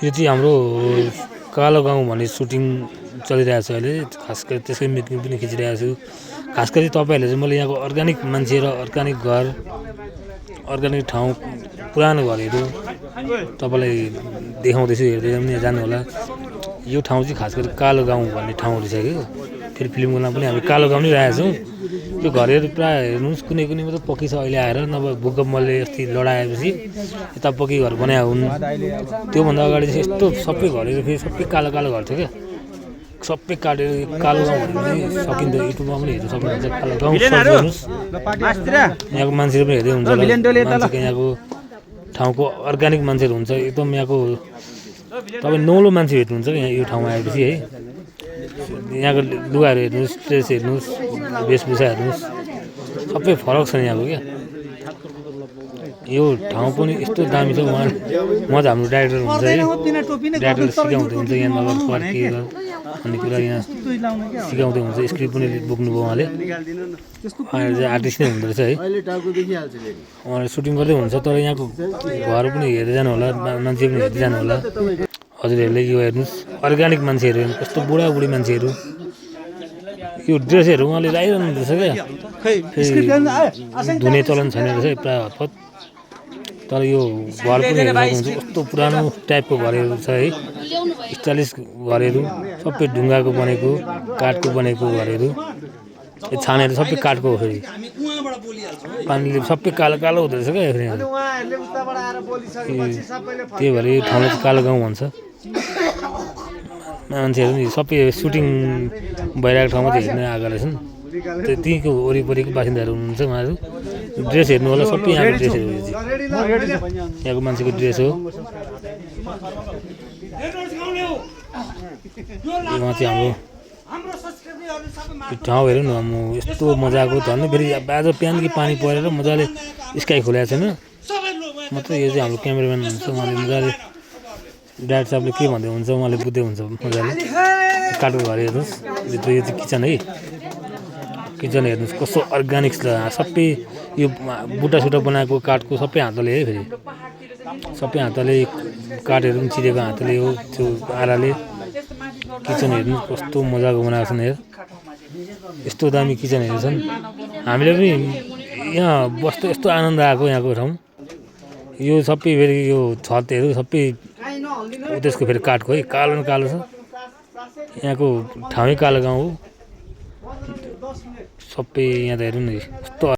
यो चाहिँ हाम्रो कालो गाउँ भन्ने सुटिङ चलिरहेको छ अहिले खास गरी त्यसकै मेकिङ पनि खिचिरहेको छु खास गरी तपाईहरुले चाहिँ मैले यहाँको अर्गानिक मान्छे र अर्गानिक घर अर्गानिक ठाउँ पुरानो घरहरू तपाईलाई देखाउँदैछु हेर्दै पनि जानु होला यो ठाउँ चाहिँ खास गरी कालो गाउँ भन्ने ठाउँहरु छ के फेरि फिल्मको नाम पनि हामी कालो गाउँ नै राखेका छौं यो घरहरु प्राय हेर्नुस् कुनै कुनै मात्र पक्की छ अहिले आएर नभए भूकम्पले अस्ति लडाएपछि यता पक्की घर बनाएका हुन् त्यो भन्दा अगाडि चाहिँ यस्तो सबै घरहरु फेरि सबै कालो कालो घर थियो के सबै काटेर कालो गाउँ भन्ने सकिन्छ युट्युबमा पनि हेर्न सक्नुहुन्छ कालो गाउँ सर्च गर्नुस् यहाँको मान्छेहरु पनि हेर्दै हुन्छ होला यहाँको ठाउँको अर्गानिक मान्छेहरु हुन्छ एकदम यहाँको तपाई नौलो मान्छे भेट्नुहुन्छ के यो ठाउँमा आएपछि है यहाँको लुगाहरु हेर्नुस् ड्रेस हेर्नुस् वेशभूषा हेर्नुस् सबै फरक छ यहाँको के यो ठाउँ पनि यस्तो दामी छ उहाँ हाम्रो डाइरेक्टर हुन्छ है डाइरेक्टरले सिकाउँदै हुन्छ यहाँ नगर फर्किएर भन्ने कुरा यहाँ सिकाउँदै हुन्छ स्क्रिप्ट पनि बोक्नुभयो उहाँले चाहिँ आर्टिस्ट नै हुँदो रहेछ है उहाँले सुटिङ गर्दै हुन्छ तर यहाँको घर पनि हेर्दै जानु होला मान्छे पनि हेर्दै जानु होला हजुरहरूले यो हेर्नुस् अर्गानिक मान्छेहरू कस्तो बुढाबुढी मान्छेहरू यो ड्रेसहरू उहाँले लगाइरहनु हुँदैछ क्या धुने चलन छैन रहेछ प्राय हतपत तर यो घर पनि हेर्न सक्नुहुन्छ कस्तो पुरानो टाइपको घरहरू छ है स्टाइलिस घरहरू सबै ढुङ्गाको बनेको काठको बनेको घरहरू यो छानेहरू सबै काठको हो फेरि पानीले सबै कालो कालो हुँदो रहेछ क्या फेरि त्यही भएर यो ठाउँलाई चाहिँ कालो गाउँ भन्छ मान्छेहरू नि सबै सुटिङ भइरहेको ठाउँमा चाहिँ हेर्न आएका रहेछन् त्यहीँको वरिपरिको बासिन्दाहरू हुनुहुन्छ उहाँहरू ड्रेस हेर्नु होला सबै यहाँको ड्रेसहरू यहाँको मान्छेको ड्रेस हो उहाँ चाहिँ हाम्रो ठाउँ हेरौँ न म यस्तो मजाको धन्ने फेरि आज बिहान कि पानी परेर मजाले स्काई खोलेको छैन मात्र यो चाहिँ हाम्रो क्यामेराम्यान हुन्छ उहाँले मजाले डाइरेक्टर साहबले के भन्दै हुन्छ उहाँले बुझ्दै हुन्छ मजाले काठको घर हेर्नुहोस् यो चाहिँ किचन है किचन हेर्नुहोस् कस्तो अर्गानिक छ सबै यो बुट्टासुट्टा बनाएको काठको सबै हातले है फेरि सबै हातले काठहरू पनि चिरेको हातले हो त्यो आराले किचन हेर्नु कस्तो मजाको बनाएको छन् हेर यस्तो दामी किचनहरू छन् हामीले पनि यहाँ बस्दा यस्तो आनन्द आएको यहाँको ठाउँ यो सबै फेरि यो छतहरू सबै त्यसको फेरि काठको है कालो न कालो छ यहाँको ठाउँै कालो गाउँ हो सबै यहाँ त हेर्नु न कस्तो